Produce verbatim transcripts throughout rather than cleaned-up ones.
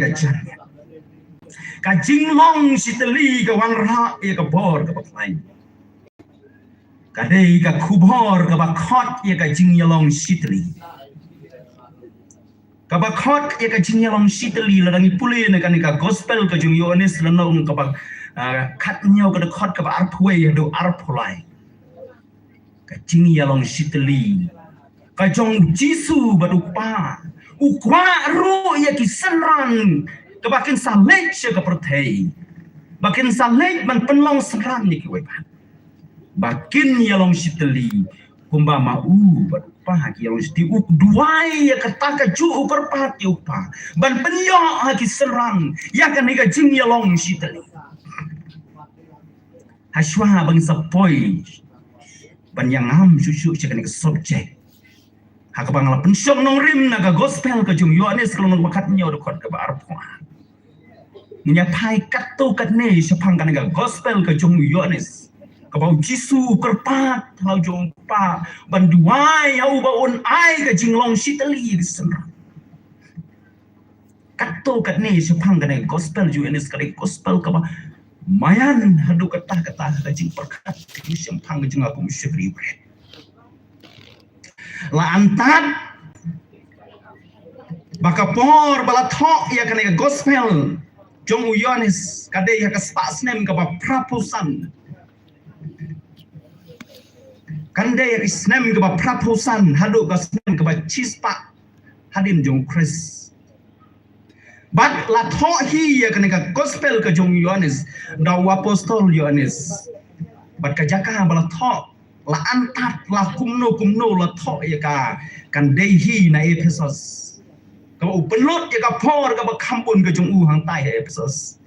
ka jan. Ka jinglong shitylli ka wanrah ïa ka bor kaba khlaiñ. Ka dei ka khubor kaba khot ïa ka jingïalong shitylli. Kaba khot ïa ka jingïalong shitylli, lada ngi pule na kane ka gospel ka jong u Ïoannis lynnong kaba, ah, khathynñiew, ka dkhot kaba arphew wei haduh arphew lai. Ka jingïalong shitylli ka jong u Jisu bad u Kpa. U kwah ruh ïa ki synran kaba kin sa leit sha ka pyrthei, ba kin sa leit ban pynlong synran ïa kiwei pat, ba kin ïalong shitylli kumba ma u bad u Kpa ki ïalong shitylli. U duwai ïa kata kajuh, u kyrpad ïa u Kpa ban pynïoh ha ki synran ïa kane ka jingïalong shitylli. Hashwa ba ngin sa poi ban ïa ngam shuh shuh sha kane ka subject, ha kaba nga la pynshong nongrim na ka gospel ka jong u Ïoannis ka lynnong kaba khathynñiew, dkhot kaba arphew. Ngin ïa phai katto katne shaphang kane ka gospel ka jong u Ïoannis, kaba u Jisu u kyrpad ha la u jong u Kpa ban duwai ha u ba un ai ka jinglong shitylli ïa ki synran. Katto katne shaphang kane ka gospel jong u Ïoannis, kane ka gospel kaba maïan haduh katta katta ha ka jingpyrkhat ka jingshemphang ka jong nga kum u shakri u bret. La antad ba ka por ba la thoh ïa kane ka gospel jong u Ïoannis ka dei ha ka spah snem kaba phraphew san. Kan dei ha ka snem kaba phraphew san haduh ka snem kaba shispah hadien jong u Khrist. Bad la thoh hi ïa kane ka gospel ka jong u Ïoannis da u apostol Ïoannis. Bad ka jaka ba la thoh, la antad, la kumno kumno la thoh ïa ka, kan dei hi na Ephesos, kaba u pynlut ïa ka por kaba kham bun ka jong u hangtai ha Ephesos.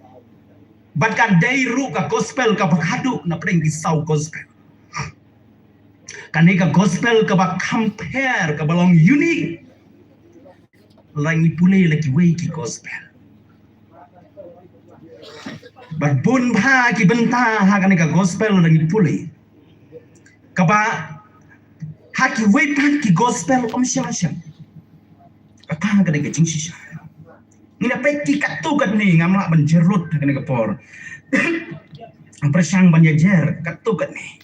Bad kan dei ruh ka gospel kaba haduh na pdeng ki saw gospel. Kane ka gospel kaba kham pher, kaba long unique lada ngi pule la kiwei ki gospel. Bad bun bha ki bynta ha kane ka gospel lada ngi pule, kaba ha kiwei pat ki gospel ym shym shym. Kata ka dei ka jingshisha. Ngin ïa peit ki katto katne, ngam lah ban jer lut ha kane ka por. Pyrshang ban ïa jer katto katne.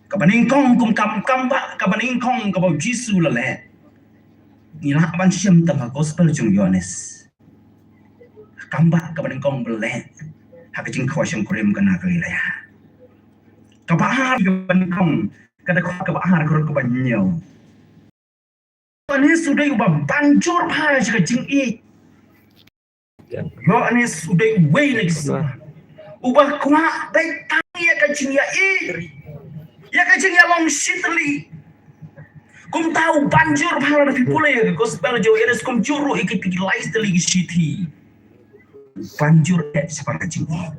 Kaba nyngkong, kum kam, kam ba, kaba nyngkong kaba u Jisu u la leh, ngi lah ban shem tang ha gospel jong u Ïoannis. Kam ba kaba nyngkong ba u la leh ha ka jingkhawai shongkurim ka na Galilea. Kaba ar, kaba nyngkong, ka dkhot kaba ar, ka dkhot kaba hynñiew. Ïoannis u dei uba banjur bha sha ka jingïeit. Ïoannis u dei uwei na ki synran uba kwah beit tang ïa ka jingïaieit, ïa ka jingïalong shitylli. Kumta u banjur bha, lada phi pule ïa ka gospel jong u Ïoannis, kumjuh ruh ïa kita ki lai tylli ki shithi, u banjur eh shaphang ka jingïeit.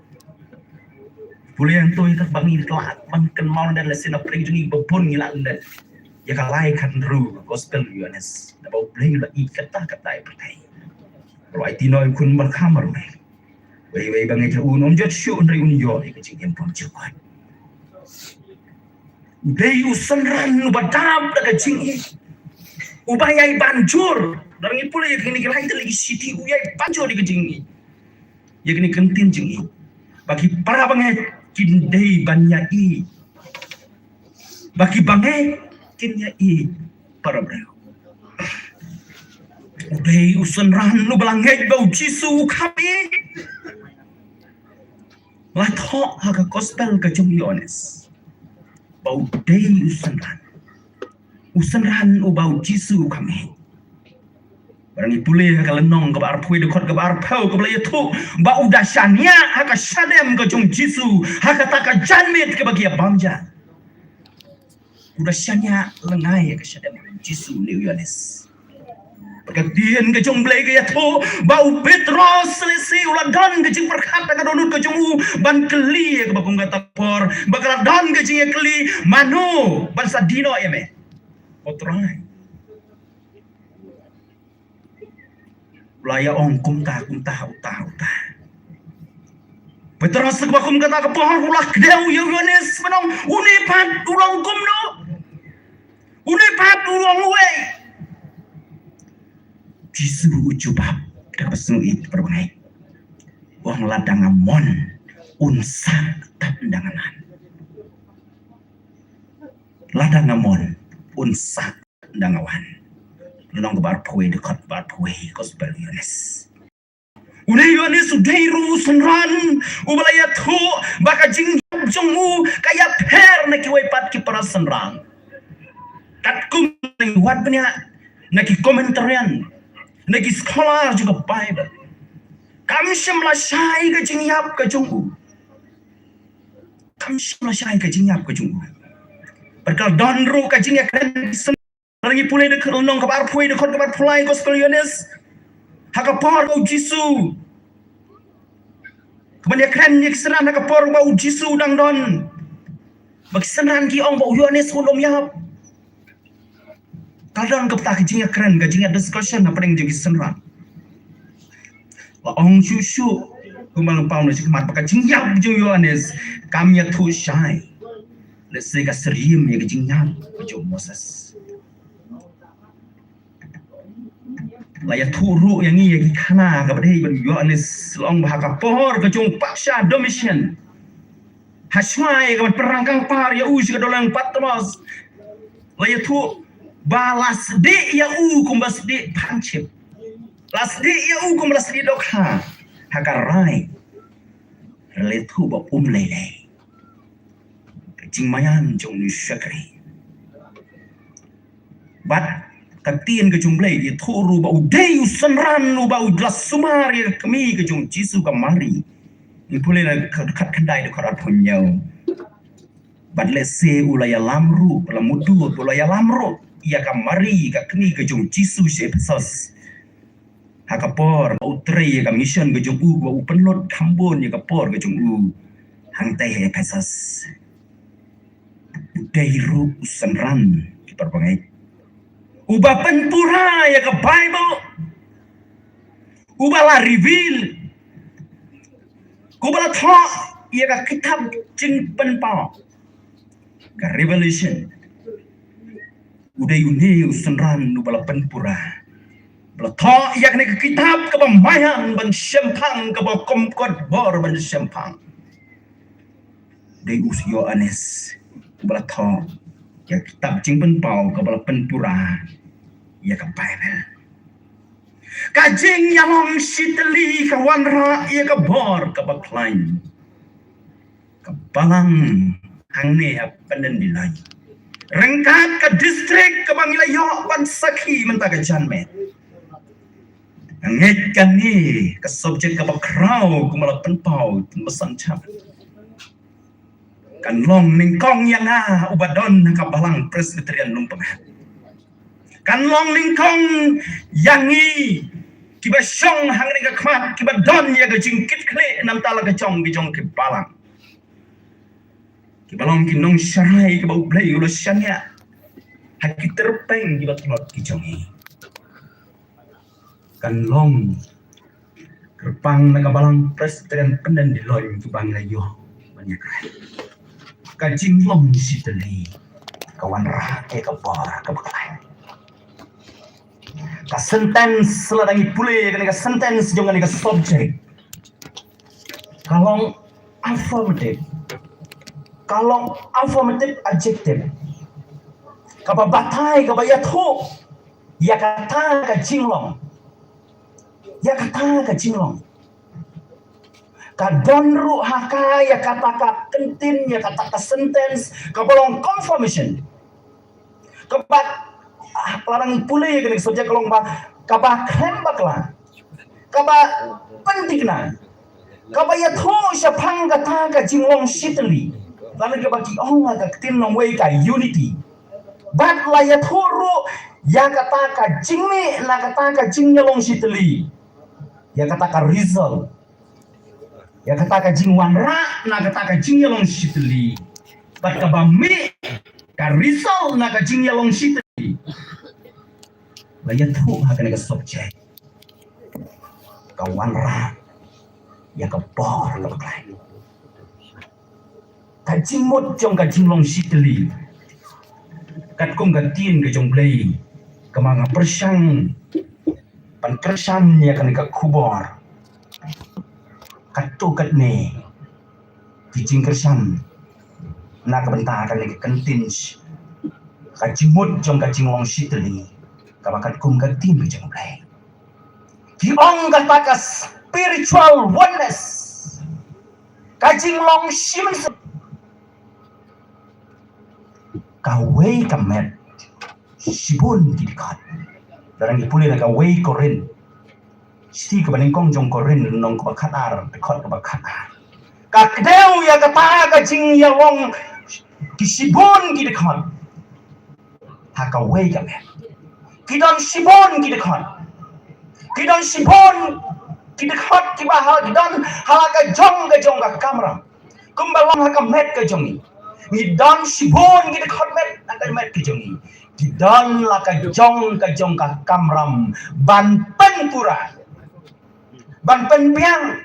Pule hangto ïa kaba ngi lah ban kynmaw lyndet, lehse na pdeng jong ngi ba bun ngi lah lyndet ïa ka lai khathynriew ka gospel u Ïoannis, naba U Blei u la ïeit katta katta ïa pyrthei. Ruh aiti noh ïa u khun ba kham marwei. Wei wei ba ngeit ha u un ym jot shuh, hynrei un ïoh ïa ka jingim bymjukut. U dei u synran uba dap da ka jingïeit, uba ïai banjur. Lada ngi pule ïa kine ki lai tylli ki shithi, u ïai banjur ïa ka jingïeit, ïa kine ki kyntien jingïeit, ba ki para bangeit kin dei ban ïaieit, ba ki bangeit kin ïaieit para briew. U dei u synran uba la ngeit ba u Jisu u kham ïeit. La thoh ha ka gospel ka jong u Ïoannis ba u dei u synran, u synran uba u Jisu u kham ïeit. Lada ngi pule ha ka lynnong kaba arphew, dkhot kaba arphew, kaba la ïathuh ba u da shaniah ha ka shadem ka jong u Jisu ha kata ka janmiet kaba ki ïa bam ja. U da shaniah lyngngai ha ka shadem ka jong u Jisu, une u Ïoannis. Bad ka ktien ka jong U Blei ka ïathuh ba u Petros lehse u la don ka jingpyrkhat ha ka dohnud ka jong u ban kylli ïa kaba kum kata ka por, ba ka la don ka jingïakylli, mano ban sa die noh ïa me, ko Trai? U la ïa ong kumta kumta, uta uta. Petros kaba kum kata ka por u la kdew ïa u Ïoannis ban ong, une pat u long kumno? Une pat u long uwei? Jisu u jubab, Ka ba sngewbha ïeit para bangeit. Ong lada nga mon un sah tap da nga wan. Lada nga mon un sah da nga wan. Lynnong kaba arphew wei, dkhot ba arphew wei, Gospel Ïoannis. U dei Ïoannis, u dei ruh u synran uba la ïathuh ba ka jingïap jong u ka ïapher na kiwei pat ki para synran. Katkum wat bniah na ki commentarian, na ki scholar jong ka Bible, kam shym la shai ka jingïap ka jong u. Kam shym la shai ka jingïap ka jong u. Bad ka don ruh ka jingïakren, lada ngi pule da lynnong kaba arphew wei, dkhot kaba arphew lai, Gospel Ïoannis. Ha ka por ba u Jisu, kaba ïakren ïa ki synran ha ka por ba u Jisu u dang don, ba ki synran ki ong ba u Ïoannis un ym ïap. Ka don kata ka jingïakren, ka jingïa discussion hapdeng jong ki synran. La ong shuh shuh, kumba la paw na shi khmat, ba ka jingïap jong u Ïoannis kam ïathuh shai. Lehse ka syriem ïa ka jingïap jong u Moses. La ïathuh ruh ïa ngi ïa ki khana kaba dei bad u Ïoannis, la ong ba ha ka por ka jong u patsha Domitian, ha shuwa ïa ka ban pynrangkang par ïa u sha ka dolong Patmos, la ïathuh ba la sdieh ïa u kumba sdieh phanship. La sdieh ïa u kumba la sdieh dohkha ha ka rai. La ïathuh ba um lei lei. Ka jingmaïan jong u shakri. Bad ka ktien ka jong U Blei ïathuh ruh ba u dei u synran uba u la sumar ïa ka kmie ka jong u Jisu, ka Mari. Ngi pule na ka dkhot khyndai, dkhot arphew hynñiew. Bad lehse u la ïalam ruh, la mutdur, u la ïalam ruh ïa ka Mari, ka kmie ka jong u Jisu, sha Ephesos. Ha ka por ba u trei ïa ka mission ka jong u, ba u pynlut kham bun ïa ka por ka jong u hangtei ha Ephesos. U dei ruh u synran, ki para bangeit, uba pynpura ïa ka Bible, uba la reveal, uba la thoh ïa ka kitab Jingpynpaw, ka Revelation. U dei une u synran uba la pynpura, ba la thoh ïa kane ka kitab kaba maïan ban shemphang, kaba kongkot bor ban shemphang. Dei u Ïoannis uba la thoh ïa ka kitab Jingpynpaw kaba la pynpura ïa ka Bible. Ka jingïalong shitylli ka wanrah ïa ka bor kaba khlaiñ. Ka balang hangne ha Pyndengdilloin, ryngkat ka distrik kaba ngi la ïoh ban sakhi mynta ka janmiet. Nga ngeit kane ka subject kaba khraw kumba la pynpaw, pynbasan chap, kan long nyngkong ïa nga uba don ha ka Balang Presbyterian Lumpynghat. Kan long nyngkong ïa ngi kiba shong hangne ka khmat, kiba don ïa ka jingkitkhlieh na bynta la ka jong ki jong ki balang, kiba long ki nongsharai kiba U Blei u la shaniah ha ki tyrpeng kiba tlot ki jong ngi. Kan long kyrpang na ka Balang Presbyterian Pyndengdilloin kiba ngi la ïoh ban ïakren. Ka jinglong shitylli ka wanrah ïa ka bor kaba khlaiñ. Ka sentence, lada ngi pule kane ka sentence jong kane ka subject, ka long affirmative. Ka long affirmative adjective, kaba batai, kaba ïathuh ïa kata ka jinglong. Ïa kata ka jinglong. Ka don ruh ha ka, ïa kata ka kyntien, ïa kata ka sentence kaba long confirmation. Kaba, ah, lada ngi pule kane ka subject ka long ba, kaba khlem bakla, kaba pynthikna, kaba ïathuh shaphang kata ka jinglong shitylli. Lada kaba ki ong ha ka ktien nongwei ka unity. Bad la ïathuh ruh ïa kata ka jingmih na kata ka jingïalong shitylli, ïa kata ka result, ïa kata ka jingwanrah na kata ka jingïalong shitylli. Bad kaba mih ka result na ka jingïalong shitylli, la ïathuh ha kane ka subject, ka wanrah ïa ka bor kaba khlaiñ. Ka jingmut jong ka jinglong shitylli, katkum ka ktien ka jong U Blei, kaba nga pyrshang Ban kyrshan ïa kane ka khubor. Katto katne ki jingkyrshan na ka bynta kane ka kyntien, ka jingmut jong ka jinglong shitylli kaba katkum ka ktien ka jong U Blei. Ki ong kata ka spiritual oneness, ka jinglong shimon. Kawei ka met, shibun ki dkhot. Lada ngi pule na kawei Korinth, shithi kaba nyngkong jong Korinth, lynnong kaba khatar, dkhot kaba khatar. Ka kdew ïa kata ka jingïalong ki shibun ki dkhot. Ha kawei ka met, ki don shibun ki dkhot. Ki don shibun ki dkhot kiba ha, ki don ha la ka jong ka jong ka kamram. Kumba long ha ka met ka jong ngi, ngi don shibun ki dkhot met ha ka met ka jong ngi. Ki don la ka jong ka jong ka kamram ban pynpura, ban pynbiang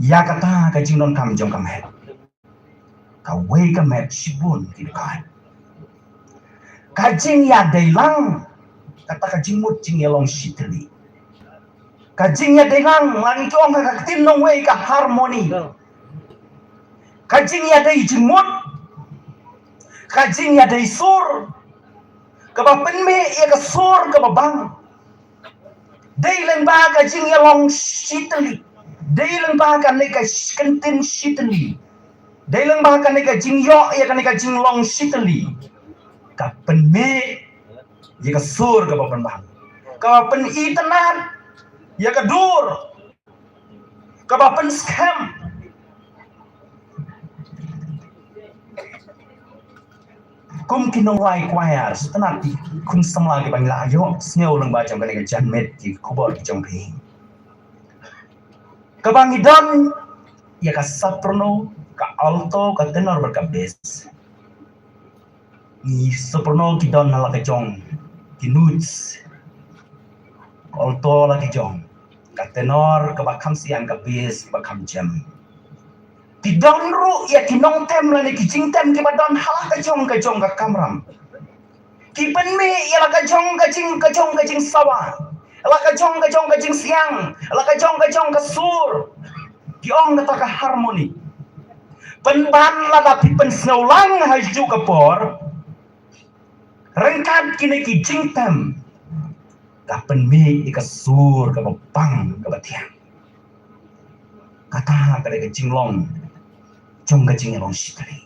ïa kata ka jingdonkam jong ka met. Kawei ka met, shibun ki dkhot. Ka jingïadei lang, kata ka jingmut jingïalong shitylli. Ka jingïadei lang, lang ki ong ha ka ktien nongwei ka harmony. Ka jingïadei jingmut, ka jingïadei sur, kaba pynmih ïa ka sur kaba bang. Dei lyngba ka jingïalong shitylli. Dei lyngba kane ka sh-, kyntien shitylli. Dei lyngba kane ka jingïoh ïa kane ka jinglong shitylli, ka pynmih ïa ka sur kaba pynbang, kaba pynitynnad ïa ka dur, kaba pynskhem. Kum ki nongrwai choir, sngewtynnat ki khun samla kiba ngi la ïohsngew lyngba jong kane ka janmiet ki khubor ki jong phi. Kaba ngi don ïa ka soprano, ka alto, ka tenor bad ka bass. Ngi soprano ki don ha la ka jong ki notes. Ka alto la ki jong, ka tenor kaba kham siang, ka bass kaba kham jem. Ki don ruh ïa ki nongtem lane ki jingtem kiba don ha la ka jong ka jong ka kamram. Ki pynmih ïa la ka jong ka jing, ka jong ka jingsawa, la ka jong ka jong ka jingsiang, la ka jong ka jong ka sur. Ki ong kata ka harmony. Pynban lada phi pynsngewlang ha juh ka por, ryngkat kine ki jingtem, ka pynmih ïa ka sur kaba bang kaba thiang. Kata ka dei ka jinglong jong ka jingïalong shitylli.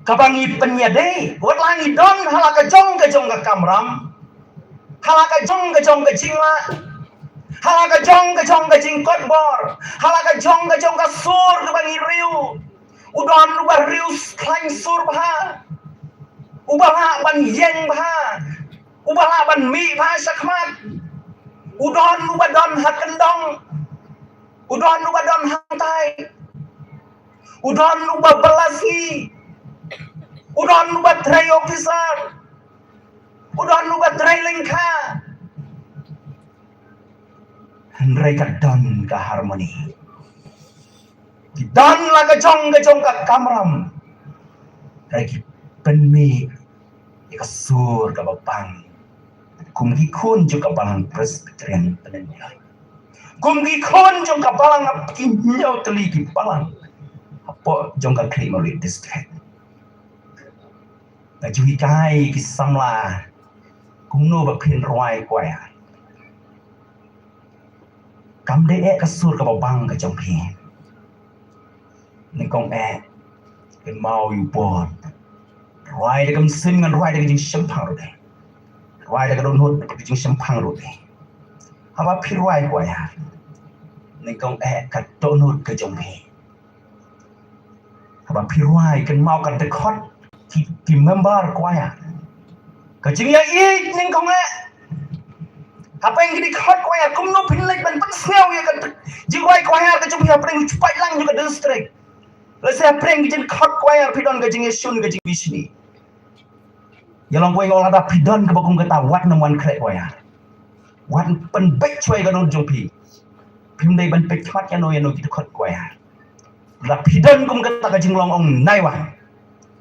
Kaba ngi pynïadei, wat la ngi don ha la ka jong ka jong ka kamram, ha la ka jong ka jong ka jinglah, ha la ka jong ka jong ka jingkotbor, ha la ka jong ka jong ka sur kaba ngi riew. U don uba riew khlaiñ sur bha, uba lah ban ïeng bha, uba lah ban mih bha shakhmat. U don uba don ha kyndong, u don uba don hangtai, u don uba bylla sngi, u don uba trei officer, u don uba trei lyngkha. Hynrei ka don ka harmony. Ki don la ka jong ka jong ka kamram, hynrei ki pynmih ïa ka sur kaba bang. Kum ki khun jong ka balang Presbyterian Pyndenjoi, kum ki khun jong ka balang, ap ki hynñiew tylli ki balang hapoh jong ka Khliehriat District. Nga ju hikai ki samla kumno ba phin rwai choir. Kam dei eh ka sur kaba bang ka jong phi. Nyngkong eh, kynmaw ïa u por. Rwai da ka mynsiem, ngan rwai da ka jingshemphang ruh de. Rwai da ka dohnud, da ka jingshemphang ruh de. Haba phi rwai choir, nyngkong eh ka dohnud ka jong phi. Haba phi rwai, kynmaw ka dkhot ki, ki member choir. Ka jingïaieit nyngkong eh. Hapdeng ki dkhot choir, kumno phin leit ban pynsngew ïa ka dy-, jingrwai choir ka jong phi hapdeng u paidlang jong ka district. Lehse hapdeng ki jingdkhot choir phi don ka jingïashun, ka jingbishni. Ïa long kawei, nga ong lada phi don kaba kum kata, wat nym wan khreh choir. Wat pynbeit shuwa ïa ka dohnud jong phi. Phim dei ban peit khmat ïano ïano ki dkhot choir. Lada phi don kum kata ka jinglong, ong nai wan.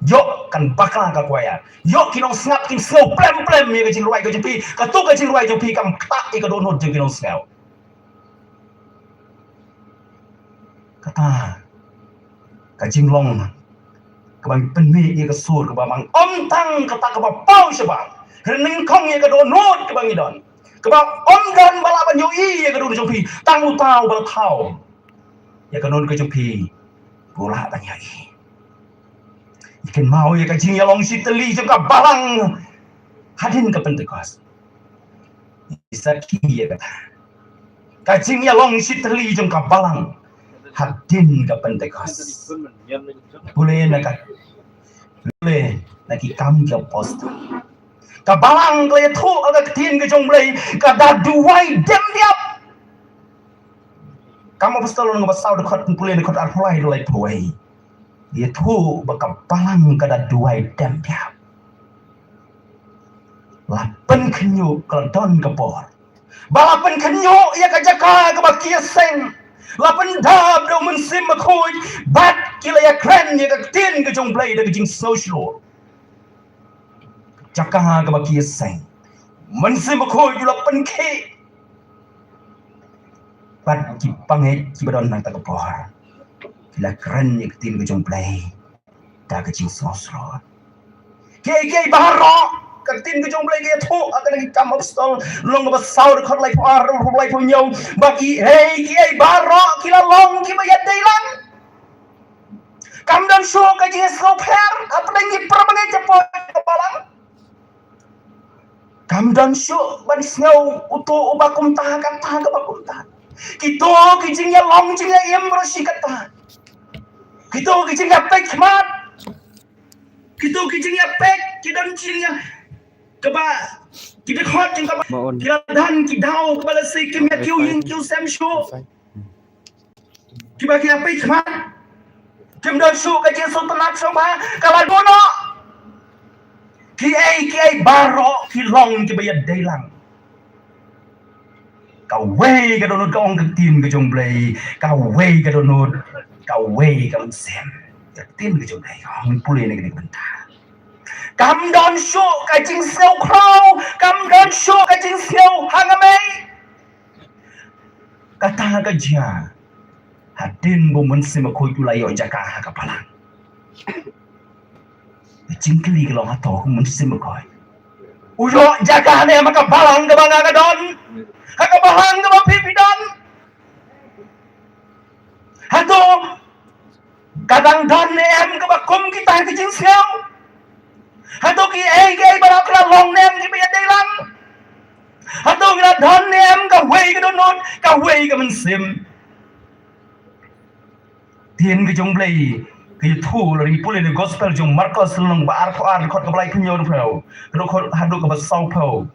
Ïoh kan bakla ka choir. Ïoh ki nongsngap kin sngew plem plem ïa ka jingrwai ka jong phi. Kato ka jingrwai jong phi kam ktah ïa ka dohnud jong ki nongsngap. Kata ka jinglong kaba ngi pynmih ïa ka sur kaba mang, ym tang kata kaba paw shabar, hynrei nyngkong ïa ka dohnud kaba ngi don, kaba ym don ba lah ban ïohi ïa ka dohnud jong phi, tang uta uba la thaw ïa ka dohnud ka jong phi u lah ban ïohi. Ngi kynmaw ïa ka jingïalong shitylli jong ka balang hadien ka Pentekost. Ngi sakhi ïa kata. Ka jingïalong shitylli jong ka balang hadien ka Pentekost. Pule na ka, pule na Ki Kam ki Apostol. Ka balang ka la ïathuh ïa ka ktien ka jong U Blei, ka da duwai dem diap. Kam Apostol lynnong ba saw, dkhot pule, dkhot arphew lai, dkhot laiphew wei. Ïathuh ba ka balang ka da duwai dem diap. La pynkhynñiuh, ka la don ka por ba la pynkhynñiuh ïa ka jaka kaba ki ïaseng. La pyndap da U Mynsiem Bakhuid bad ki la ïakren ïa ka ktien ka jong U Blei da ka jingsngewshlur. Jaka kaba ki ïaseng, U Mynsiem Bakhuid u la pynkhih. Bad ki bangeit kiba don ha kata ka por ki la kren ïa ka ktien ka jong U Blei da ka jingsngewshlur. Kiei kiei baroh, ka ktien ka jong U Blei ka ïathuh ha kane ka Ki Kam Apostol lynnong ba saw, dkhot laiphew ar, laiphew hynñiew, ba kiei kiei baroh ki la long kiba ïadei lang. Kam don shuh ka jingsngewpher hapdeng ki para bangeit shapoh ka balang. Kam don shuh ban sngew uto uba kumta, kata kaba kumta. Kito ki jingïalong jingïaim baroh shi katta. Kito ki jingïapeit khmat. Kito ki jingïapeit, ki don jingïa kaba, ki dkhot jong kaba, ki la don ki daw kaba la sik, kim ïa kiew ïing kiew sem shuh. Kiba ki ïapeit khmat. Kim don shuh ka jingsngewtynnat sngewbha, ka la duna. Kiei kiei baroh ki long kiba ïadei lang. Kawei ka dohnud ka ong ka ktien ka jong U Blei, kawei ka dohnud, kawei ka mynsiem. Ka ktien ka jong U Blei ka ong, pule na kane ka bynta. Kam don shuh ka jingsngew khraw, kam don shuh ka jingsngew hangamei. Kata ka jia hadien ba U Mynsiem Bakhuid u la ïoh jaka ha ka balang. Ka jingkylli ka long, hato U Mynsiem Bakhuid u ïoh jaka ne em ha ka balang kaba nga nga don, ha ka balang kaba phi phi don? Hato ka dang don ne em kaba kum kita ki jingsngew? Hato kiei kiei baroh ki la long ne em kiba ïadei lang? Hato ki la don ne em kawei ka dohnud, kawei ka mynsiem? Ktien ka jong U Blei ka ïathuh, lada ngi pule na Gospel jong u Markos lynnong ba arphew ar, dkhot kaba laiphew hynñiew, arphew haduh kaba sawphew.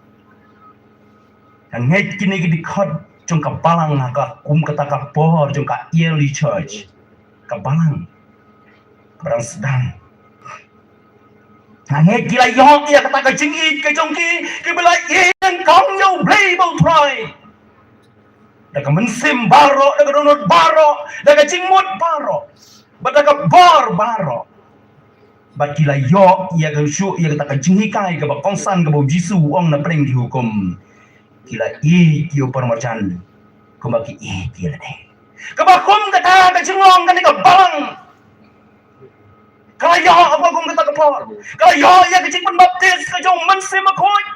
Nga ngeit kine ki dkhot jong ka balang ha ka kum kata ka por jong ka early church. Ka balang kaba dang sdang. Nga ngeit ki la ïoh ïa kata ka jingïeit ka jong ki, kiba la ïeit nyngkong ïa U Blei ba U Trai. Da ka mynsiem baroh, da ka dohnud baroh, da ka jingmut baroh, bad da ka bor baroh. Bad ki la ïoh ïa ka shuh ïa kata ka jinghikai kaba kongsan kaba U Jisu u ong na pdeng ki hukum. Ki la ïeit ïa u paramarjan kumba ki ïeit ïa lade. Kaba kum kata ka jinglong kane ka balang. Ka la ïoh kaba kum kata ka por. Ka la ïoh ïa ka jingpynbaptis ka jong U Mynsiem Bakhuid.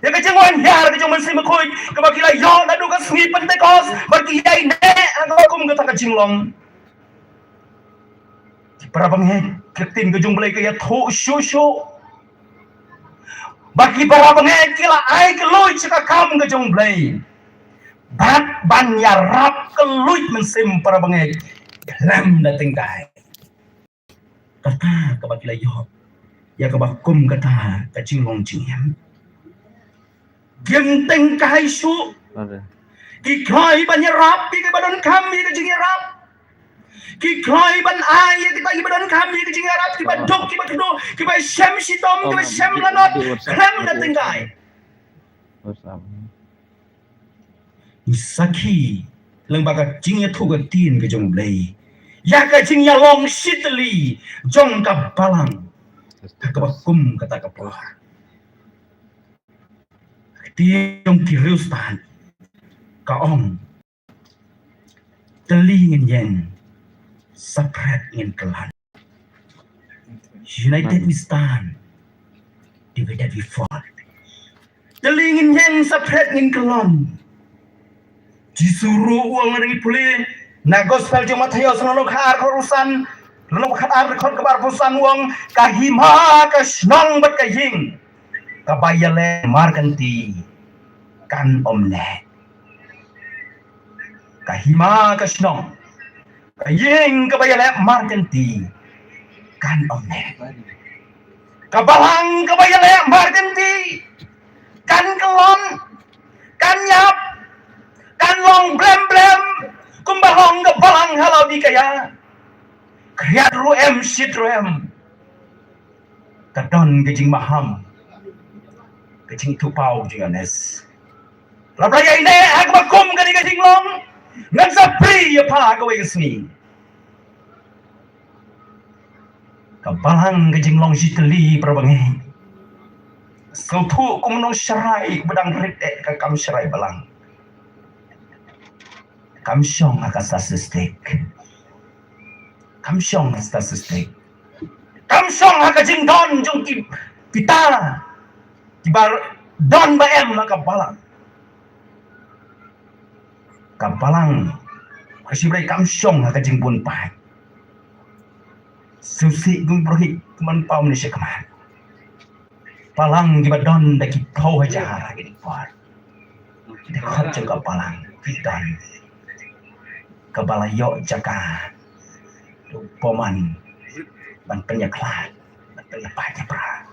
Ïa ka jingwan hiar ka jong U Mynsiem Bakhuid kaba ki la ïoh naduh ka sngi Pentekost, bad ki ïaineh ha kaba kum kata ka jinglong. Ki para bangeit, ka ktien ka jong U Blei ka ïathuh shuh shuh ba ki para bangeit ki la ai kylluid sha ka kam ka jong U Blei. Bad ban ïarap kylluid mynsiem para bangeit khlem da tyngkai. Kata kaba ki la ïoh ïa kaba kum kata ka jinglong jingim. Kim tyngkai shuh. Ki khlaiñ ban ïarap ïa kiba donkam ïa ka jingïarap. Ki khlaiñ ban ai ïa kita kiba donkam ïa ka jingïarap, kiba duk, kiba kynduh, kiba shem shitom, kiba shem lanot, khlem da tyngkai. Ngi sakhi lyngba ka jingïathuh ka ktien ka jong U Blei. ïa ka jingïalong shitylli jong ka balang ha kaba kum kata ka por. Ka ktien jong ki riewstad ka ong, tylli ngin ïeng, separate ngin kyllon. United we stand, divided we fall. Tylli ngin ïeng, separate ngin kyllon. Jisu ruh u ong, ngi pule na Gospel jong Mathaios lynnong khatar, dkhot arphew san, lynnong khatar, dkhot kaba arphew san, u ong, ka hima ka shnong bad ka ïing kaba ïaleh markynti kan ym neh. Ka hima ka shnong, ka ïing kaba ïaleh markynti kan ym neh. Ka balang kaba ïaleh markynti kan kyllon, kan ïap, kan long blem blem kumba long ka balang ha Laodikaia. Khriat ruh em, shit ruh em. Ka don ka jingmaham, ka jingithuhpaw jong u Ïoannis. Lada ïa ine ha kaba kum kane ka jinglong, ngan sa plie ïa pha ha kawei ka sngi. Ka balang ka jinglong shitylli, para bangeit. Sngewthuh kum u nongsharai ba dang rit eh ka kam sharai balang. Kam shong ha ka statistic. Kam shong ha statistic. Kam shong ha ka jingdon jong ki, kita kiba don ba em ha ka balang. Ka balang ka shibri kam shong ha ka jingbun paid. Sngewsih kum u purohit, kumno paw mynne sha khmat. Balang kiba don da ki phew hajar ha kine ki por. Ki dkhot jong ka balang ki don kaba la ïoh jaka u bymman ban pynïakhlad, ban pynïapait ïapra.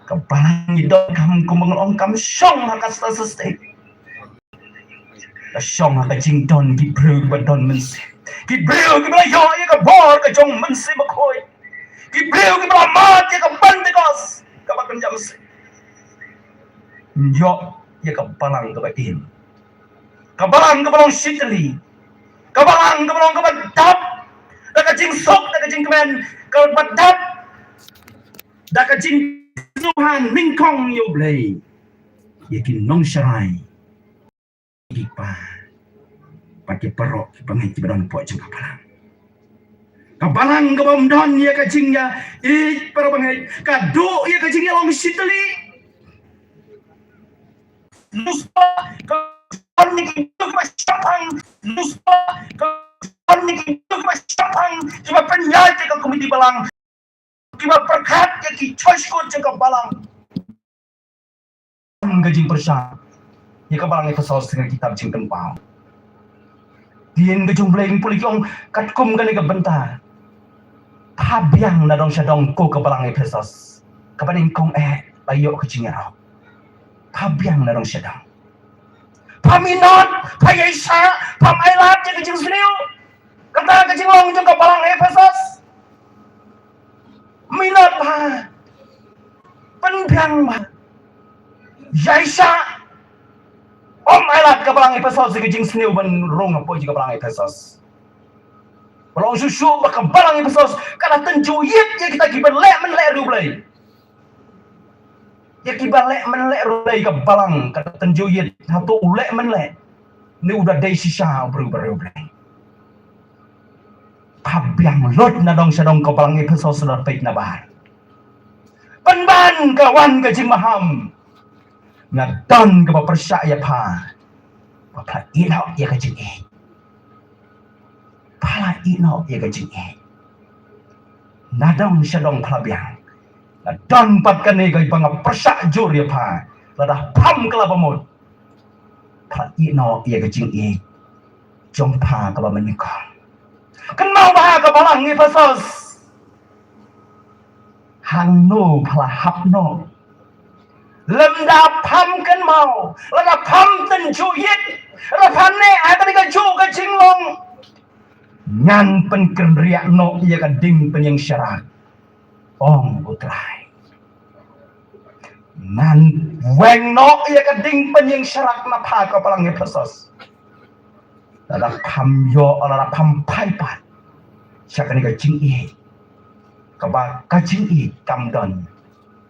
Ka balang ngi don kam, kumba nga ong, kam shong ha ka statistic. Ka shong ha ka jingdon ki briew kiba don mynsiem, ki briew kiba la ïoh ïa ka bor ka jong u Mynsiem Bakhuid, ki briew kiba la mad ïa ka Pentekost kaba kynja mynsiem. Ïoh ïa ka balang kaba im, ka balang kaba long shitylli, ka balang kaba long kaba dap da ka jingsuk, da ka jingkmen, kaba dap da ka jingsngewbha nyngkong ïa U Blei, ïa ki nongsharai, ki kpa bad ki paralok, ki bangeit kiba don hapoh jong ka balang. Ka balang kaba ym don ïa ka jingïeit, para bangeit, ka duh ïa ka jingïalong shitylli. Nusba ka don ïa ki briew kiba shaphrang, nusba ka don ïa ki briew kiba shaphrang, kiba pynïaid ïa ka komiti balang, kiba pyrkhat ïa ki choice code jong ka balang. Ka jingpyrshah ïa ka balang Ephesos ha ka kitab Jingpynpaw. Ktien ka jong U Blei, ngi pule, ki ong katkum kane ka bynta: Pha biang na dong sha dong, ko ka balang Ephesos, kaba nyngkong eh la ïoh ka jingïarap. Pha biang na dong sha dong. Pha minot, pha ïaishah, pham ailad ïa ka jingsniew. Kata ka jinglong jong ka balang Ephesos. Minot bha, pynbiang bha, ïaishah. Ym ailad ka balang Ephesos ïa ka jingsniew ban rung hapoh jong ka balang Ephesos. Ba long shuh shuh ba ka balang Ephesos ka la tynjuh ïit ïa kita kiba leh mynleh riewblei. Ïa kiba leh mynleh riewblei ka balang ka la tynjuh ïit. Hato u leh mynleh ne u da dei shisha u briew bariewblei? Pha biang lut na dong sha dong, ka balang Ephesos, la peit na bar. Pynban ka wan ka jingmaham, nga don kaba pyrshah ïa pha ba pha la ïeh noh ïa ka jingïeit. Pha la ïeh noh ïa ka jingïeit. Na dong sha dong pha la biang. Nga don pat kane kaba nga pyrshah jur ïa pha. Lada pham kylla ba mut, pha la ïeh noh ïa ka jingïeit jong pha kaba mynnyngkong. Kynmaw bha ka balang Ephesos. Hangno pha la hap noh? Lymda pham kynmaw, lada pham tynjuh ïit, lada pha neh ha kane kajuh ka jinglong, ngan pynkynriah noh ïa ka ding pynïeng sharak, ong U Trai. Ngan weng noh ïa ka ding pynïeng sharak na pha, ka balang Ephesos. Lada pham ïoh, lada pham phai pat sha kane ka jingïeit, kaba ka jingïeit kam don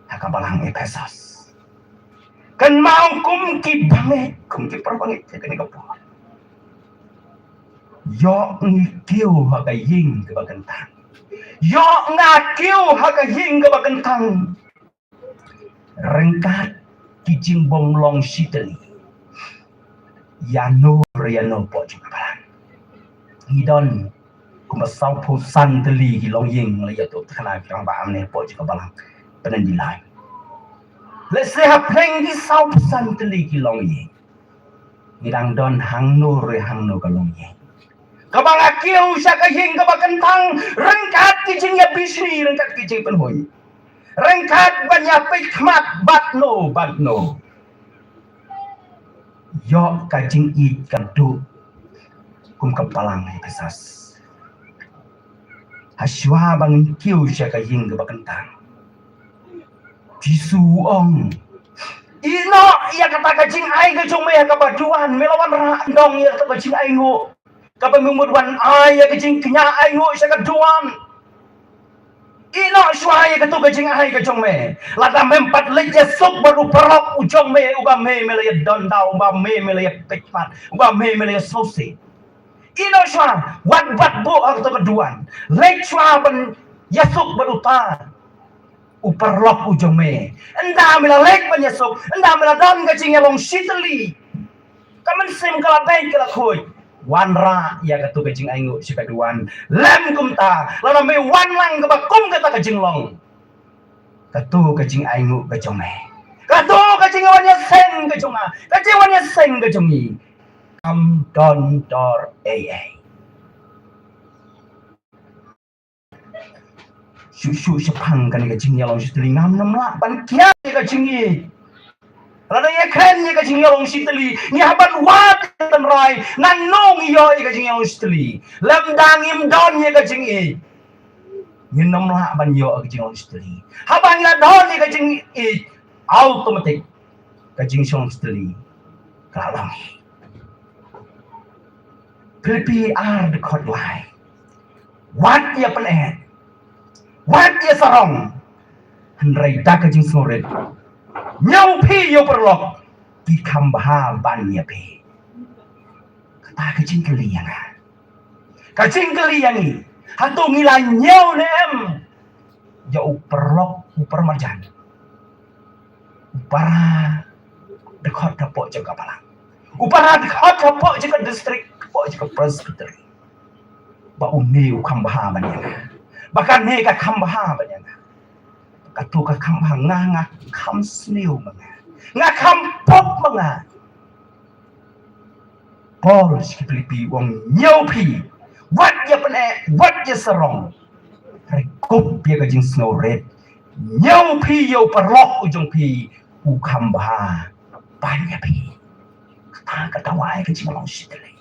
ha ka balang Ephesos. Kynmaw kum ki bangeit, kum ki para bangeit ha kane ka por. Ïoh ngi kiew ha ka ïing kaba kyntang. Ïoh nga kiew ha ka ïing kaba kyntang. Ryngkat ki jingbym long shitylli ïano re ïano hapoh jong ka balang. Ngi don kumba sawphew san tylli ki longïing, la ïa to tkhana ki rangbah amne hapoh jong ka balang Pyndenglai. Lehse hapdeng ki sawphew san tylli ki longïing, ngi dang don hangno re hangno ka longïing. Kaba nga kiew sha ka ïing kaba kyntang ryngkat ki jingïabishni, ryngkat ki jingpynhun, ryngkat ban ïapeit khmat bad no bad no. Ïoh ka jingïeit ka duh kum ka balang Ephesos. Hashwa ba ngin kiew sha ka ïing kaba kyntang, Jisu u ong, ïehnoh ïa kata ka jingai ka jong me ha kaba duwan, me la wanrah ndong ïa kata ka jingainguh. Kaba me mut wan ai ïa ka jingkñia ainguh sha ka duwan. Ïehnoh shuwa ïa kato ka jingai ka jong me. Lada mem pat leit ïasuk bad u paralok u jong me, uba me me la ïadon da, uba me me la ïapeit khmat, uba me me la ïasngewsih. Ïehnoh shuwa, wat bat buh ha kato ka duwan. Leit shuwa ban ïasuk bad uta u paralok u jong me. Ynda me la leit ban ïasuk, ynda me la don ka jingïalong shitylli, ka mynsiem ka la beit ka la khuid, wanrah ïa kato ka jingainguh sha ka duwan. Lem kumta, lada me wan lang kaba kum kata ka jinglong, kato ka jingainguh ka jong me, kato ka jingwan ïaseng ka jong nga, ka jingwan ïaseng ka jong ngi, kam don dor ei ei. Shuh shuh shaphang kane ka jingïalong shitylli, ngam nym lah ban kiar ïa ka jingïeit. Lada ïa kren ïa ka jingïalong shitylli, ngi hap ban wad ïa ka tynrai, nangno ngi ïoh ïa ka jingïalong shitylli. Lymda ngim don ïa ka jingïeit, ngin nym lah ban ïoh ïa ka jingïalong shitylli. Haba ngi la don ïa ka jingïeit, automatic ka jingïalong shitylli ka la long. Philippi ar dkhot lai. Wat ïa pyneh, wat ïa sarong, hynrei da ka jingsngewrit, ñiew phi ïa u paralok, ki kham bha ban ïa phi. Kata ka jingkylli ïa nga, ka jingkylli ïa ngi, hato ngi la ñiew ne em ïa u paralok, u paramarjan, u para dkhot hapoh jong ka balang, u para dkhot hapoh jong ka district, hapoh jong ka presbytery, ba une u kham bha ban ïa nga, ba kane ka kham bha ban ïa nga? Kato ka kham bha, nga, nga kham sniew ma nga, nga kham pop ma nga. Paul sha ki Philippi u ong, ñiew phi, wat ïa pyneh, wat ïa sarong, hynrei kup ïa ka jingsngewrit, ñiew phi ïa u paralok u jong phi, u kham bha ban ïa phi. Kata ka dawa ïa ka jinglong shitylli.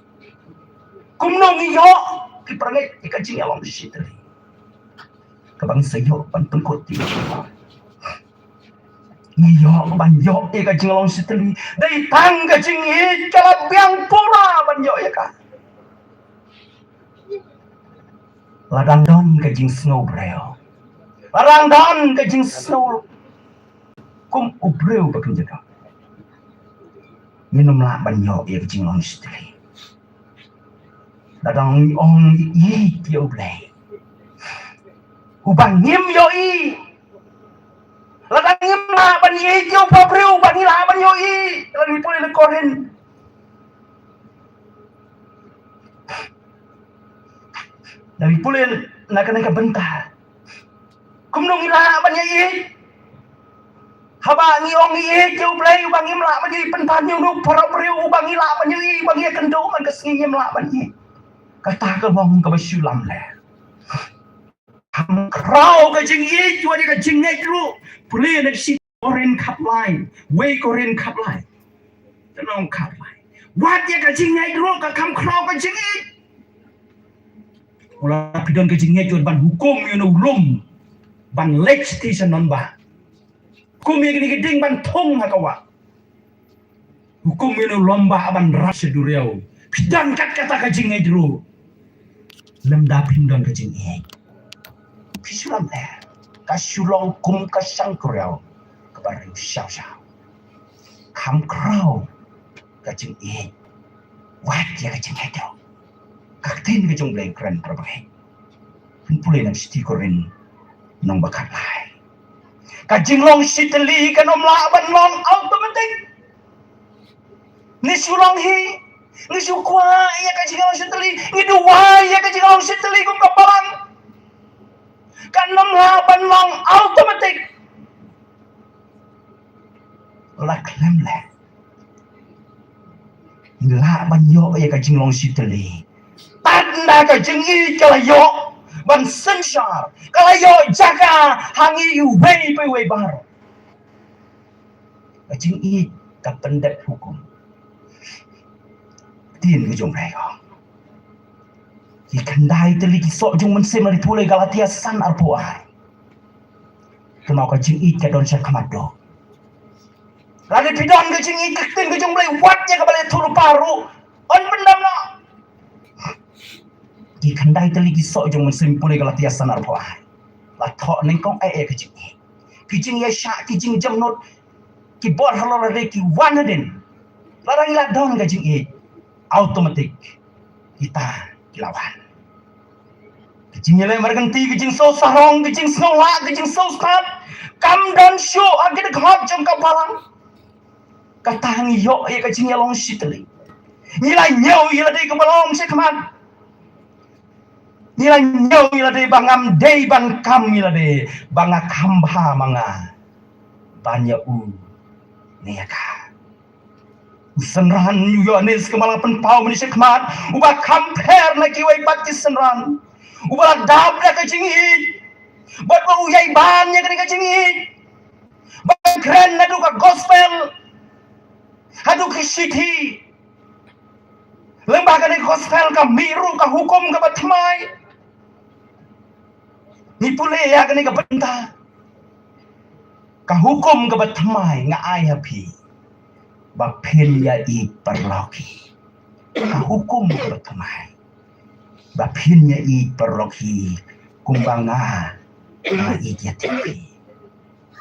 Kumno ngi ïoh, ki parangeit, ïa ka jinglong shitylli? Kaba ngi sa ïoh ban pynkut ïa ka jingïeit, ngi ïoh ban ïoh ïa ka jinglong shitylli, dei tang ka jingïeit ka la biang pura ban ïoh ïa ka. La dang don ka jingsngew briew, la dang don ka jingsngew kum u briew ba kynja ka, ngin ym lah ban ïoh ïa ka jinglong shitylli. Lada ngi ong ngi ïeit ïa U Blei uba ngim ïohi, lada ngim lah ban ïeit ïa u briew uba ngi lah ban ïohi. Lada ngi pule na Korinth, lada ngi pule na kane ka bynta, kumno ngi lah ban ïeit? Haba ngi ong ngi ïeit ïa U Blei uba ngim lah ban ïeit, pynban ïa uno u para briew uba ngi lah ban ïeit, uba ngi ïakynduh man ka sngi ngim lah ban ïeit. Kata ka long kaba shu lamler. Kham khraw ka jingïeit wat ïa ka jingngeit ruh. Pule na ka shi Korinth khatlai, wei Korinth khatlai. Ka nong khatlai. Wat ïa ka jingngeit ruh ka kham khraw ka jingïeit. Mula phi don ka jingngeit wat ban hukum ïa uno u lum ban leit sha steshan nongbah. Hukum ïa kine ki dieng ban thung ha ka wah. Hukum ïa uno u lum bah ban rah sha duriaw. Phi don kat kata ka jingngeit ruh. Lymda phim don ka jingngeit, phi shu lam leh. Ka shu long kum ka shang kuriaw kaba riw shaw shaw. Kham khraw ka jingngeit. Wat ïa ka jingngeit ruh. Ka ktien ka jong U Blei kren para bangeit. Phin pule na ka shithi Korinth nong ba khatlai. Ka jinglong shitylli kan ym lah ban long automatic. Ngi shu long hi, ngi shu kwah ïa ka jinglong shitylli, ngi duwai ïa ka jinglong shitylli kum ka balang. Kan ym lah ban long automatic. La khlem leh. Ngi lah ban ïoh ïa ka jinglong shitylli. Tad nda ka jingïeit ka la ïoh ban synshar, ka la ïoh jaka ha ngi iwei pa iwei baroh. Ka jingïeit ka pyndep hukum. Ktien ka jong U Blei ka ong, ki khyndai tylli ki soh jong u mynsiem, la dei pule Galatia san arphew ar. Kynmaw, ka jingïeit ka don sha khmat doh. Lada phi don ka jingïeit, ka ktien ka jong U Blei, wat ïa kaba leh thuh lypa ruh yn pyndem noh. Ki khyndai tylli ki soh jong u mynsiem, pule Galatia san arphew ar. La thoh nyngkong eh eh ka jingïeit. Ki jingïaishah, ki jingjemnud, ki bor halor lade ki wan hadien. Lada ngi la don ka jingïeit, automatic kita ki la wan. Ka jingïaleh markynti, ka jingsngewsarong, ka jingsngewlah, ka jingsngewstad kam don shuh ha ki dkhot jong ka balang. Kata ngi ïoh ïa ka jingïalong shitylli. Ngi la ñiew ïa lade kaba long sha khmat. Ngi la ñiew ïa lade ba ngam dei ban kam ïa lade, ba nga kham bha ma nga ban ïa u ne ïa ka. U synran u Ïoannis, kumba la pynpaw mynne sha khmat, uba kham pher na kiwei pat ki synran, uba la dap da ka jingïeit, bad ba u ïai ban ïa kane ka jingïeit, ba kren naduh ka gospel haduh ki shithi. Lyngba kane ka gospel ka mih ruh ka hukum kaba thymmai. Ngi pule ïa kane ka bynta. Ka hukum kaba thymmai nga ai ha phi, ba phin ïa ïeit paralok hi. Ka hukum kaba thymmai, ba phin ïa ïeit paralok hi kumba nga, nga ïeit ïa phi.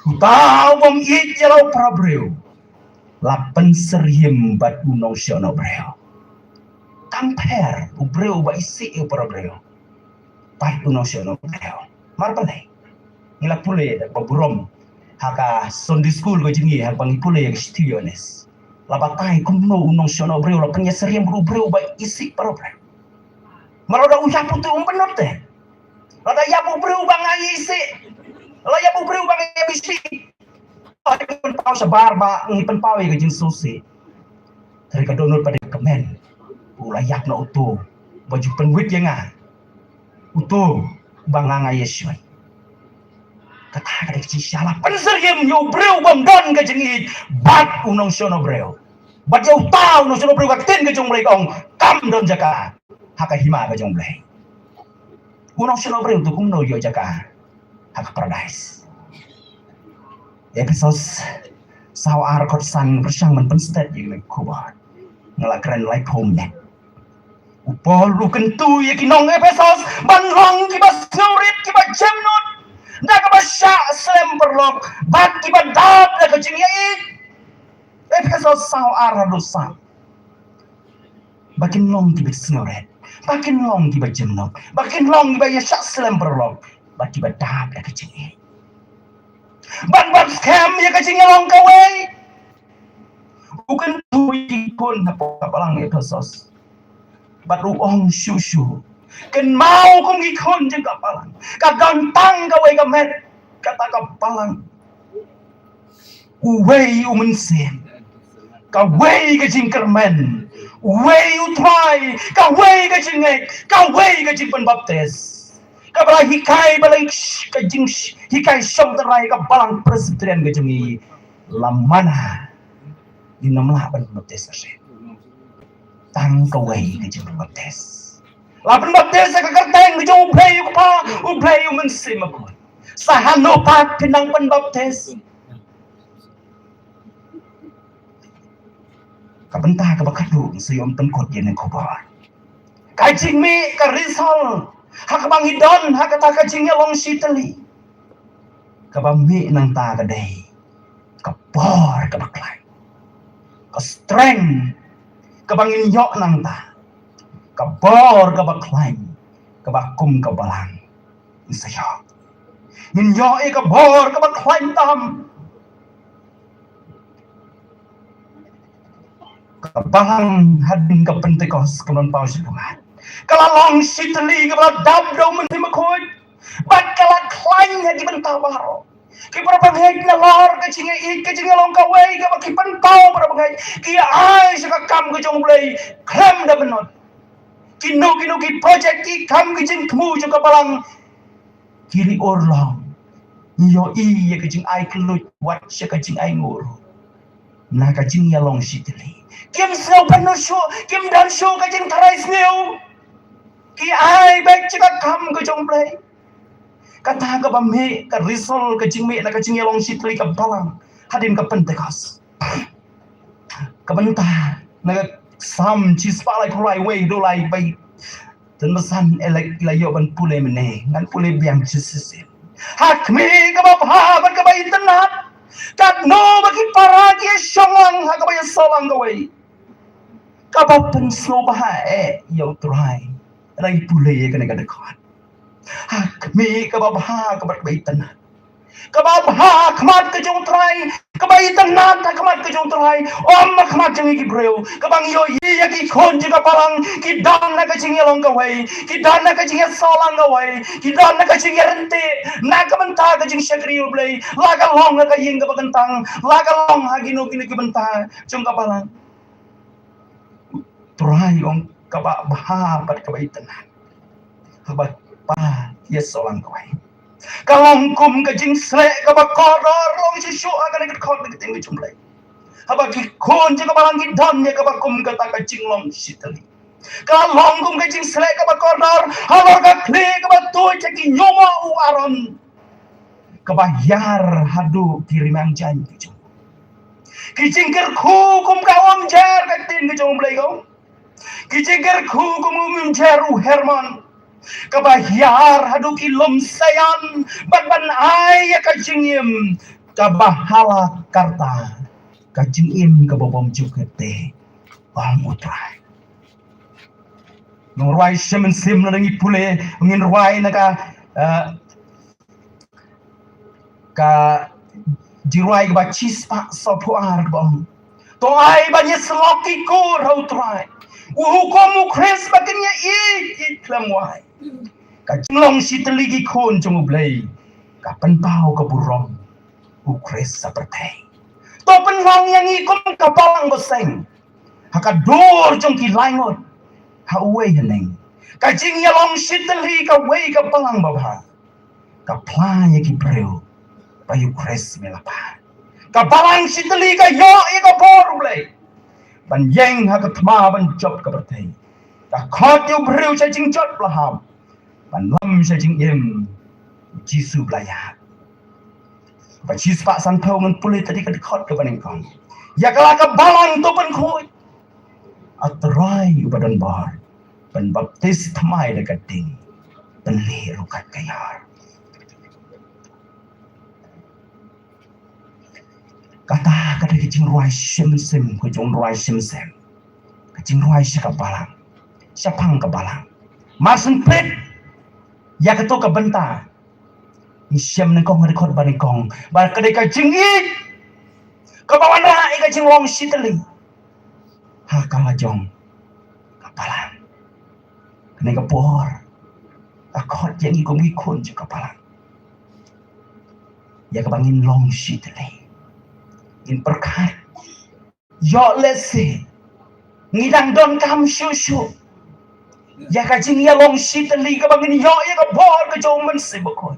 Uta u bym ïeit ïa la u para briew, la pynsyriem bad u nongshong briew. Tang pher u briew uba isih ïa u para briew bad u nongshong briew. Mar balei? Ngi la pule da kaba burom ha ka Sunday school ka jong ngi, ha kaba ngi pule ïa ka shithi u Ïoannis. La batai kumno u nongshong briew la pynïasyriem bad u briew uba isih para briew. Mar lada u ïap utu um pynlut te. Lada ïap u briew uba nga ïa isih, lada ïap u briew uba nga ïa isih, ngi pynpaw shabar ba ngi pynpaw ïa ka jingsngewsih. Hynrei ka dohnud pat ka kmen, u la ïap na utu ba ju pynwit ïa nga, utu ba nga nga ïa shuh. Kata ka dei ka jingshisha, la pynsyriem ïa u briew bym don ka jingïeit bad u nongshong briew. Bad ïa uta u nongshong briew ka ktien ka jong U Blei ka ong kam don jaka ha ka hima ka jong U Blei. U nongshong briew utu kumno ïoh jaka ha ka paradais? Ephesos saw ar, dkhot san, pyrshang ban pynstet ïa kane ka khubor. Nga la kren laiphew minit. U Paul u kyntu ïa ki nong Ephesos ban long kiba sngewrit, kiba jemnud, da kaba shah slem paralok, bad kiba dap da ka jingïeit. Ephesos saw ar haduh san. Ba kin long kiba sngewrit, ba kin long kiba jemnud, ba kin long kiba ïa shah slem paralok, bad kiba dap da ka jingïeit. Ban bat skhem ïa ka jingïalong kawei. U kyntu ïa ki khun hapoh ka balang Ephesos bad u ong shuh shuh, kynmaw kum ki khun jong ka balang, ka don tang kawei ka met, kata ka balang. Uwei u mynsiem, kawei ka jingkyrmen, uwei u trai, kawei ka jingngeit, kawei ka jingpynbaptis. Kaba la hikai, ba la sh-, ka jing sh-, hikai shong tynrai ka balang Presbyterian ka jong ngi. La mana ngin ym lah ban pynbaptis shisha. Tang kawei ka jingpynbaptis. La pynbaptis ha ka kyrteng ka jong U Blei U Kpa, U Blei U Mynsiem Bakhuid. Sa hano pat phin nang pynbaptis? Ka bynta kaba khadduh sa ïoh pynkut ïa kane ka khubor. Ka jingmih ka result ha kaba ngi don ha kata ka jingïalong shitylli. Kaba mih nangta ka dei ka bor kaba khlaiñ, ka strength kaba ngin ïoh nangta, ka bor kaba khlaiñ kaba kum ka balang. Ngin sa ïoh, ngin ïoh ïa ka bor kaba khlaiñ tam. Ka balang hadien ka Pentekost ka ban paw sha ka mat, ka la long shitylli kaba la dap da u Mynsiem Bakhuid. Bad ka la khlaiñ ha ki bynta baroh. Ki para bangeit nalor ka jingïaieit ka jingïalong kawei kaba ki pynpaw para bangeit, ki ai sha ka kam ka jong U Blei khlem da bynnud. Kino kino ki project ki kam ki jingthmu jong ka balang ki ri urlong. Ngi ïohi ïa ka jingai kylluid wat sha ka jingai ngur na ka jingïalong shitylli. Kim sngewbha no shuh, kim don shuh ka jingtharai sniew. Ki ai beit sha ka kam ka jong U Blei. Kata kaba mih ka result ka jingmih na ka jingïalong shitylli ka balang hadien ka Pentekost. Ka bynta na ka Salm shispah laiphew lai, wei haduh lai bai. Tang ba san, eh, la ïoh ban pule mynne, ngan pule biang shisien. Ha khmih kaba bha bad kaba itynnad, katno ba ki para ki ïashong lang ha kaba ïasoh lang kawei. Kaba pynsngewbha eh ïa U Trai. Lada ngi pule ïa kane ka dkhot, ha khmih kaba bha bad kaba itynnad, kaba bha ha khmat ka jong U Trai, kaba itynnad ha khmat ka jong U Trai, ym ha khmat jong ngi ki briew. Kaba ngi ïohi ïa ki khun jong ka balang ki don na ka jingïalong kawei, ki don na ka jingïasoh lang kawei, ki don na ka jingïaryntih na ka bynta ka jingshakri U Blei, la ka long ha ka ïing kaba kyntang, la ka long ha kino kino ki bynta jong ka balang. U Trai u ong kaba bha bad kaba itynnad, haba ki para ki ïasoh lang kawei. Ka long kum ka jingsleh kaba kordor, long shisha ha kane ka dkhot ka ktien ka jong U Blei. Haba ki khun jong ka balang ki don ïa kaba kum kata ka jinglong shitylli. Ka long kum ka jingsleh kaba kordor halor ka khlieh kaba tuid ha ki ñiuhmoh u Aaron, kaba hiar haduh ki rimang jaiñ ki jong u. Ki jingkyrkhu kum ka umjer, ka ktien ka jong U Blei ka ong. Ki jingkyrkhu kum ka umjer u Hermon, kaba hiar haduh ki lum Sion, bad ban ai ïa ka jingim kaba ha la karta, ka jingim kaba bym ju kynthih, ong U Trai. Ngi rwai shim mynsiem, lada ngi pule, ngin rwai na ka, eh, ka jingrwai kaba shispah sawphew ar kaba ong: To ai ban ïasyllok ki kur ha U Trai, u hukum U Khrist ba kin ïaieit ïeit khlem wai. Ka jinglong shitylli ki khun jong U Blei ka pynpaw ka burom U Khrist ha pyrthei. To pynlong ïa ngi kum ka balang ba seng ha ka dur jong ki lai ngut ha uwei u hynning. Ka jingïalong shitylli kawei ka balang babha ka phla ïa ki briew ba ïa U Khrist me la phah. Ka balang shitylli ka ïoh ïa ka bor U Blei ban ïeng ha ka thma ban jop ka pyrthei. Ka khot ïa u briew sha jingjot ba la hap, ban lam sha jingim Jisu ba la ïap. Ba shispah sanphew, ngan pule tadi ka dkhot kaba nyngkong. Ïa ka la ka balang to pynkhuid: A Trai uba don bor, pynbaptis thymmai da ka ding, pynleh ruh kat ka ïor. Kata ka dei ka jingrwai shim mynsiem, ka jingrwai shim mynsiem, ka jingrwai sha ka balang, shaphang ka balang. Mar shen peit ïa kato ka bynta, ngi shem nyngkong ha dkhot ba nyngkong ba ka dei ka jingïeit kaba wanrah ïa ka jinglong shitylli ha ka la jong ka balang. Kane ka por ka khot ïa ngi kum ki khun jong ka balang ïa kaba ngin long shitylli, ngin pyrkhat. Ïoh lehse ngi dang donkam shuh shuh ïa ka jingïalong shitylli kaba ngin ïoh ïa ka bor ka jong U Mynsiem Bakhuid,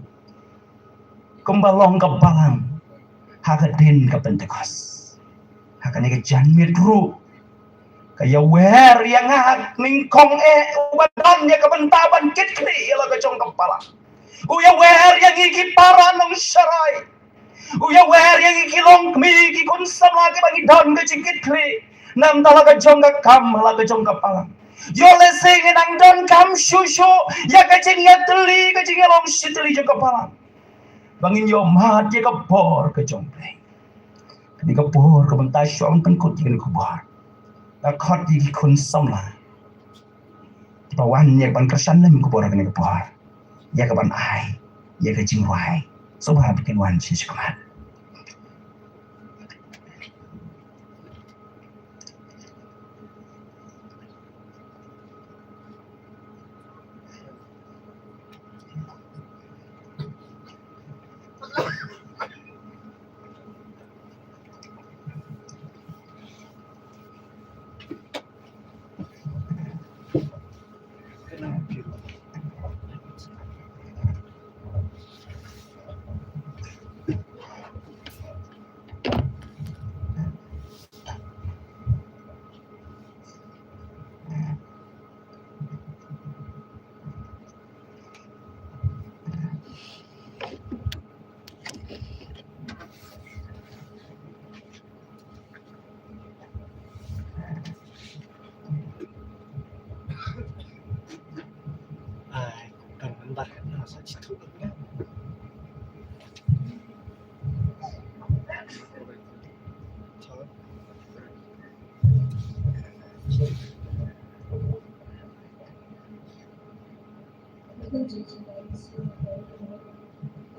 kumba long ka balang ha ka dien ka Pentekost. Ha kane ka janmiet ruh ka ïawer ïa nga nyngkong eh uba don ïa ka bynta ban kit khlieh ïa la ka jong ka balang. U ïawer ïa ngi ki para nongsharai. U ïawer ïa ki, ki longkmie, ki khun samla kiba ngi don ka jingkitkhlieh. Namar la ka jong ka kam, la ka jong ka balang. Ïoh lehse ngi nang donkam shuh shuh ïa ka jingïatylli, ka jingïalong shitylli jong ka balang. Ba ngin ïoh mad ïa ka bor ka jong U Blei. Kane ka bor ka mynta shuwa ban pynkut ïa kane ka bor. Nga khot ïa ki khun samla kiba wan ïa ka ban kyrshan lem ka bor kane ka bor, ïa ka ban ai ïa ka jingrwai. Sngewbha ba kin wan sha ka mat.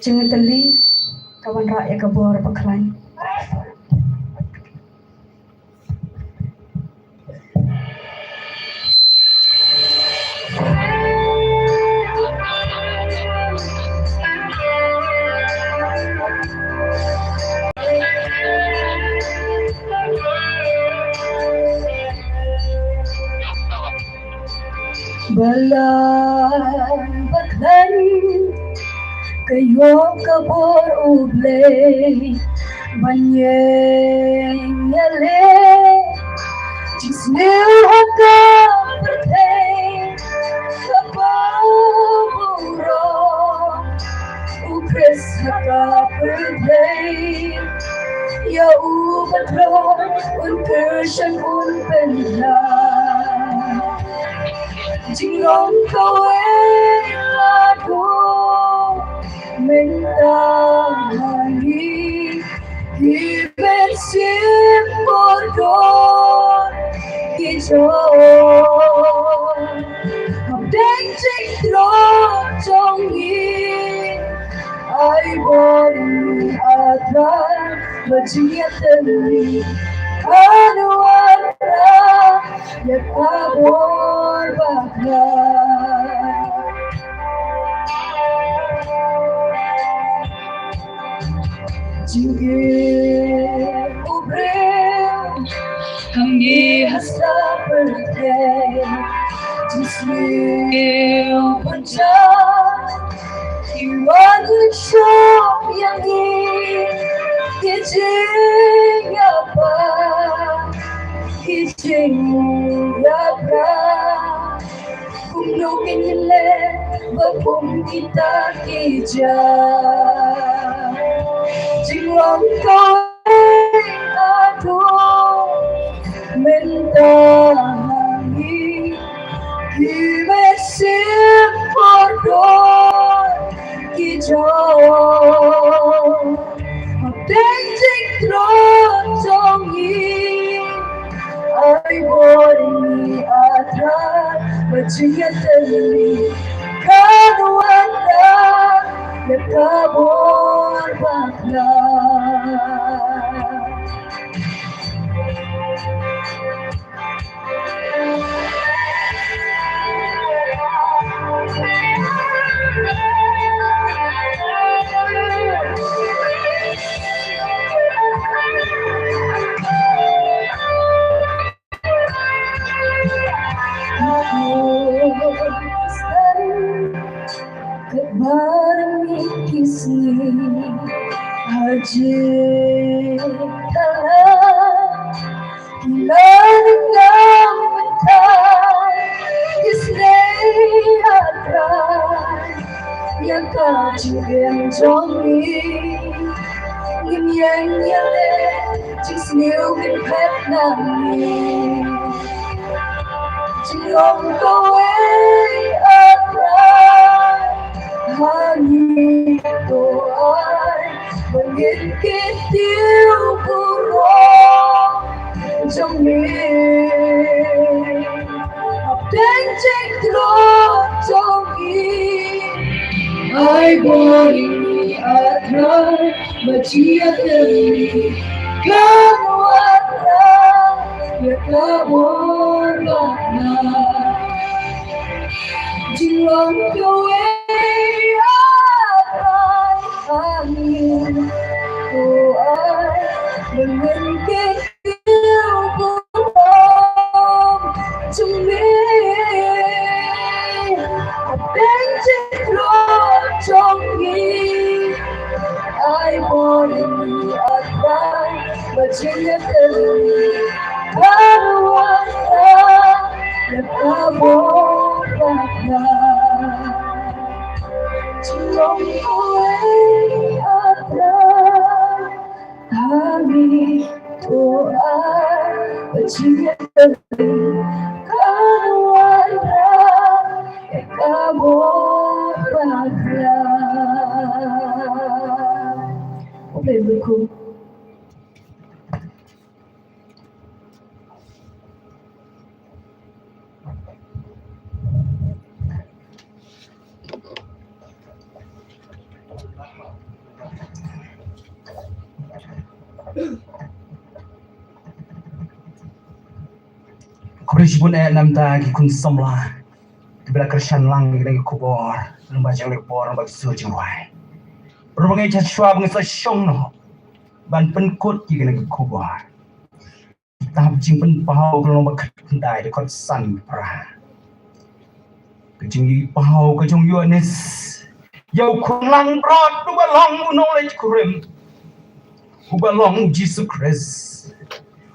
Jingtylli ka wanrah ïa ka bor bakhlaiñ. Balang bakhlaiñ ka ïoh ka bor U Blei ban ïeng ïaleh jingsniew ha ka pyrthei kaba burom. U Khrist ha ka pyrthei ïa u ba thrang un kyrshan un pynïaid. Jinglong kawei la dei mynta ha ngi ki mynsiem kordor ki jong. Hapdeng jingtlot jong ngi ai bor ïa ngi A Trai, ba jingïatylli kan wanrah ïa ka bor bakhlaiñ. Jingim u briew ha ngi ha sla pyrthei, jingsniew ban jam ki wan lynshop ïa ngi, ki jingïapah, ki jingïapra. Kumno ngin leh ba kum kita ki jam? Jinglong kawei haduh mynta ha ngi ki mynsiem kordor ki jong. Hapdeng jingtlot jong ngi ai bor ïa ngi A Trai, ba jingïatylli kan wanrah ïa ka bor bakhlaiñ. Katba ngi ki sngi ha jingthala, ki la ngam mynta, ki sngew hakhrai ïa ka jingim jong ngi. Kin ïeng ïaleh jingsniew kin phet na ngi. Jinglong kawei, A Trai, ha ngi to ai ba ngin kyntiew burom jong me. Hapdeng jingtlot jong ngi, ai bor ïa ngi, A Trai, ba jingïakhun kan wanrah ïa ka bor bakla. Jinglong kawei, A Trai, ha ngi to ai ba ngin kyntiew burom jong me. Hapdeng jingtlot jong ngi, ai bor ïa ngi, A Trai, ba jingïakhun kan wanrah ïa ka bor bakla. Jinglong kawei, A Trai, ha ngi to ai ba jingïakhun kan wanrah ïa ka bor bakla. Khublei shibun. Khublei shibun eh na bynta ki khun samla kiba la kyrshan lang ïa kane ka khubor lyngba jong ka khubor lyngba ka sur jingrwai. Ruh ba ngi sngewsih shuwa ba ngi sa shong noh ban pynkut ïa kane ka khubor. Kitab Jingpynpaw ka lynnong ba khatkhyndai, dkhot san phra. Ka jingpaw ka jong u Ïoannis ïa u khun langbrot uba long u nongleit kurim, uba long u Jisu Khrist.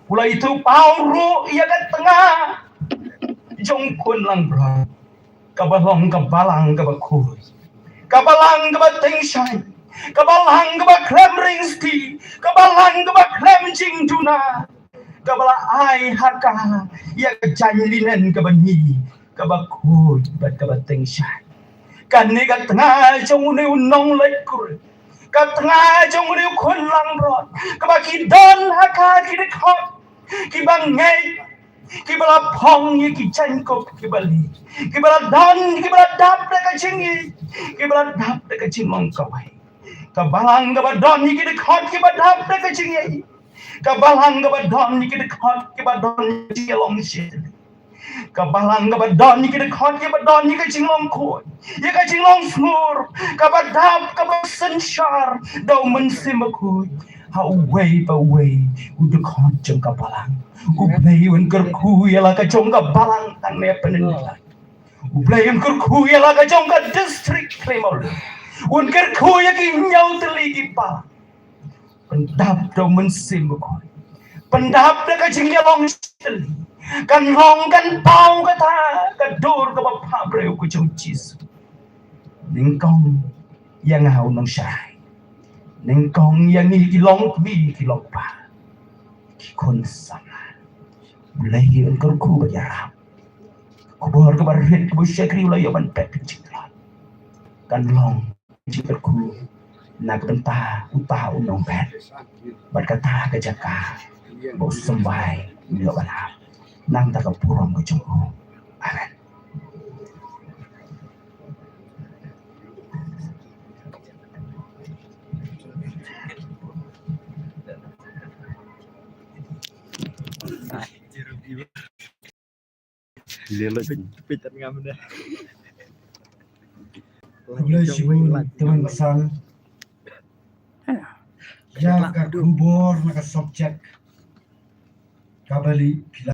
U la ïathuhpaw ruh ïa ka tnga jong u khun langbrot, kaba long ka balang kaba khuid, ka balang kaba tyngshaiñ, ka balang kaba khlem ring sdi, ka balang kaba khlem jingduna, kaba la ai ha ka ïa ka jaiñ linen kaba nyngkong, kaba khuid bad kaba tyngshaiñ. Kane ka tnga jong une u nongleit kurim, ka tnga jong une u khun langbrot, kaba ki don ha ka ki dkhot kiba ngeit, kiba la phong ïa ki jaiñkup kiba lieh, kiba la don, kiba la dap da ka jingïeit, kiba la dap da ka jinglong kawei. Ka balang kaba don ïa ki dkhot kiba dap da ka jingïeit, ka balang kaba don ïa ki dkhot kiba don ïa ka jinglong shit, ka balang kaba don ïa ki dkhot kiba don ïa ka jinglong khuid, ïa ka jinglong sngur, kaba dap, kaba synshar da u Mynsiem Bakhuid ha uwei pa uwei u dkhot jong ka balang. U Blei un kyrkhu ïa la ka jong ka balang tang ne pynlait. U Blei un kyrkhu ïa la ka jong ka district Khlei Mawlai. Un kyrkhu ïa ki hynñiew tylli ki balang. Pyndap da u Mynsiem Bakhuid, pyndap da ka jingïalong shitylli, kan long kan paw kata ka dur kaba phah briew ka jong u Jisu. Nyngkong ïa nga u nongshai, nyngkong ïa ngi ki long kmie ki long kpa, ki khun samla. U Blei un kyrkhu bad ïarap. Khubor kaba rit kaba shakri u la ïoh ban pep ka jingtlot kan long jingkyrkhu na ka bynta uta u nongbet bad kata ka jaka ba u symbai u ïoh ban ap na ka bynta ka burom ka jong u. Amen. Khublei shibun, tymmen basan. Ïa ka khubor na ka subject kaba lieh phi la